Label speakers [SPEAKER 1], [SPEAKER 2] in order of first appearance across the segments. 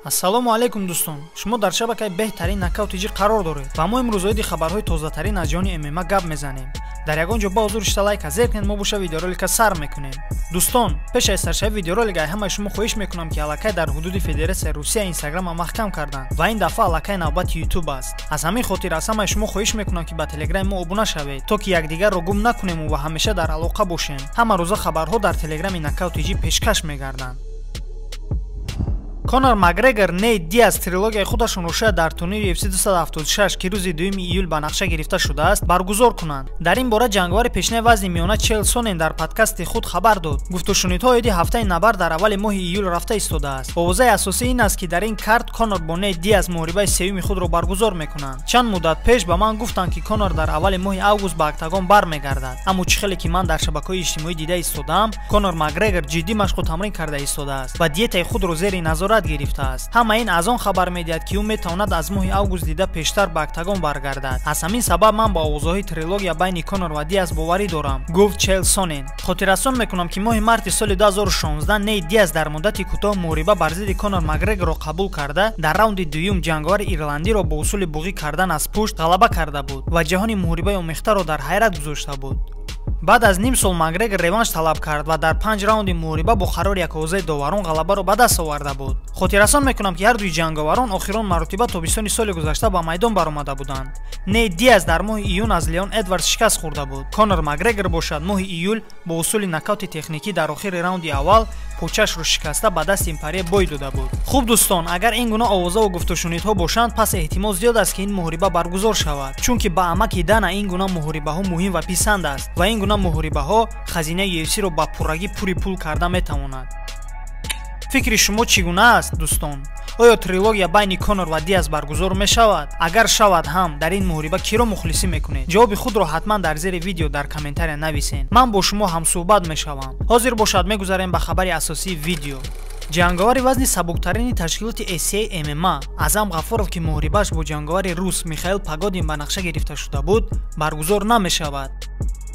[SPEAKER 1] Ассалому алайкум дӯстон, шумо дар шабакаи беҳтарин Нокаут ТЖ қарор доред ва мо имрӯз оиди хабарҳои тозатарин аз ҷаҳони ММА гап мезанем. Дар ягон ҷо ба ҳузур шита лайка зер кунед, мо боша видеоролика сар мекунем. Дӯстон, пеш аз саршавии видеоролик ай ҳамаи шумо хоҳиш мекунам, ки аллакай дар ҳудуди Федератсияи Русия Инстаграма маҳкам карданд ва ин дафъа аллакай навбати Ютуб аст. Аз ҳамин хотир аз ҳамаи шумо хоҳиш мекунам, ки ба Телеграми мо обуна шавед, то ки якдигарро гум накунему ва ҳамеша дар алоқа бошем. Ҳама рӯза хабарҳо дар Телеграми Нокаут ТЖ пешкаш мегарданд. Конор Макгрегор, Нейт Диаз трилогияи худашонро шояд дар турнири UFC 276, ки рӯзи 2 июл ба нақша гирифта шудааст, баргузор кунанд. Дар ин бора ҷанговари пешинаи вазни миёна Чел Сонен дар подкасти худ хабар дод. Гуфтушунидҳо оиди ҳафтаи набард дар аввали моҳи июл рафта истодааст. Овозаи асосӣ ин аст, ки дар ин карт Конор бо Нейт Диаз муҳорибаи сеюми худро баргузор мекунанд. Чанд муддат пеш ба ман гуфтанд, ки Конор дар аввали моҳи август ба октагон бармегардад. Аммо чӣ хеле ки ман дар шабакаҳои иҷтимоӣ дида истодаам, Конор Макгрегор ҷиддӣ машқу тамрин карда истодааст ва диетаи худро зери назорат гирифтааст. Ҳама ин аз он хабар медиҳад, ки ӯ метавонад аз моҳи август дида пештар ба октагон баргардад. Аз ҳамин сабаб ман ба овозҳои трилогия байни Конор ва Диаз боварӣ дорам, гуфт Чел Сонен. Хотиррасон мекунам, ки моҳи марти соли 2016 Нейт Диаз дар муддати кӯтоҳ муҳориба бар зидди Конор Макгрегорро қабул карда, дар раунди дуюм ҷанговари ирландиро бо усули буғӣ кардан аз пушт ғалаба карда буд ва ҷаҳони муҳорибаи омехтаро дар ҳайрат гузошта буд. Баъд аз ним сол Макгрегор реванш талаб кард ва дар 5 раунди муҳориба бо қарори якозаи доварон ғалабаро ба даст оварда буд. Хотиррасон мекунам, ки ҳар дуи ҷанговарон охирон маротиба тобистони соли гузашта ба майдон баромада буданд. Нейт Диаз дар моҳи июн аз Леон Эдвардс шикаст хӯрда буд. Конор Макгрегор бошад моҳи июл бо усули нокаути техникӣ дар охири раунди аввал почашро шикаста ба дасти импария бой дода буд. Хуб дӯстон, агар ин гуна овозаву гуфтушунидҳо бошанд, пас эҳтимол зиёд аст, ки ин муҳориба баргузор шавад, чунки ба амаки Дана ин гуна муҳорибаҳо муҳим ва писанд аст ва ин гуна муҳорибаҳо хазинаи UFC-ро ба пуррагӣ пури пул карда метавонад. Фикри шумо чӣ гуна аст, дӯстон? Оё трилогия байни Конор ва Диаз баргузор мешавад? Агар шавад ҳам, дар ин муҳориба киро мухлисӣ мекунед? Ҷавоби худро ҳатман дар зери видео дар комментария нависед. Ман бо шумо ҳамсӯҳбат мешавам. Ҳозир бошад мегузарем ба хабари асосии видео. Ҷанговари вазни сабуктарини ташкилоти ACA ММА Азам Ғаффоров, ки муҳорибааш бо ҷанговари рус Михаил Погодин ба нақша гирифта шуда буд, баргузор намешавад.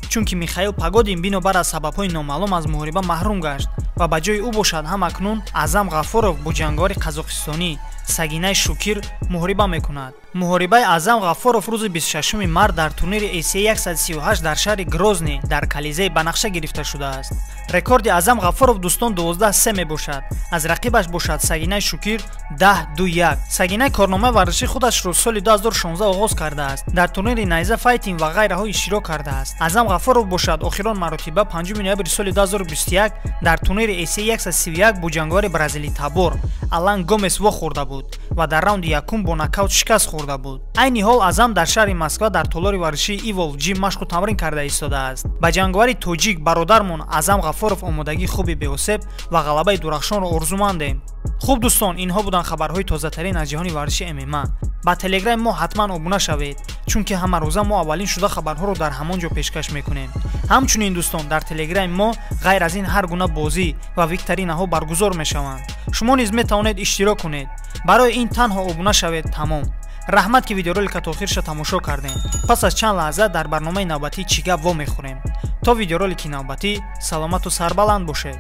[SPEAKER 1] Чунки Михаил Погодин бинобар аз сабабҳои номаълум аз муҳориба маҳрум гашт ва ба ҷои ӯ бошад ҳам акнун Азам Ғаффоров бо ҷанговари қазоқистонӣ Сагинай Шукир муҳориба мекунад. Муҳорибаи Азам Ғаффоров рӯзи 26 март дар турнири ACA 138 дар шаҳри Грозний дар Кализей ба нақша гирифта шудааст. Рекорди Азам Ғаффоров дӯстон 12-3 мебошад. Аз рақибаш бошад Сагинай Шукир 10-2-1. Сагинай корномаи варзишии худашро соли 2016 оғоз кардааст. Дар турнири Найза Файтинг ва ғайраҳо иштирок кардааст. Азам Ғаффоров бошад охирон маротиба 5 ноябри соли 2021 дар турнири ACA 131 бо ҷанговари бразилитабор Алан Гомес вохӯрда буд ва дар раунди якум бо нокаут шикаст хӯрда буд. Айни ҳол Азам дар шаҳри Москва дар толори варзишии Evolve Gym машқу тамрин карда истодааст. Ба ҷанговари тоҷик бародармон Азам Ғаффоров омодагии хуби беосеб ва ғалабаи дурахшонро орзумандем. Хуб дӯстон, инҳо буданд хабарҳои тозатарин аз ҷаҳони варзиши ММА. Ба Телеграми мо ҳатман обуна шавед, чунки ҳама рӯза мо аввалин шуда хабарҳоро дар ҳамон ҷо пешкаш мекунем. Ҳамчунин дӯстон, дар Телеграми мо ғайр аз ин ҳар гуна бозӣ ва викторинаҳо баргузор мешаванд. Шумо низ метавонед иштирок кунед. Барои ин танҳо обуна шавед, тамом. Раҳмат, ки видеоролика то охирша тамошо кардем. Пас аз чанд лаҳза дар барномаи навбатӣ чӣ гап вомехӯрем. То видеоролики навбатӣ саломату сарбаланд бошед.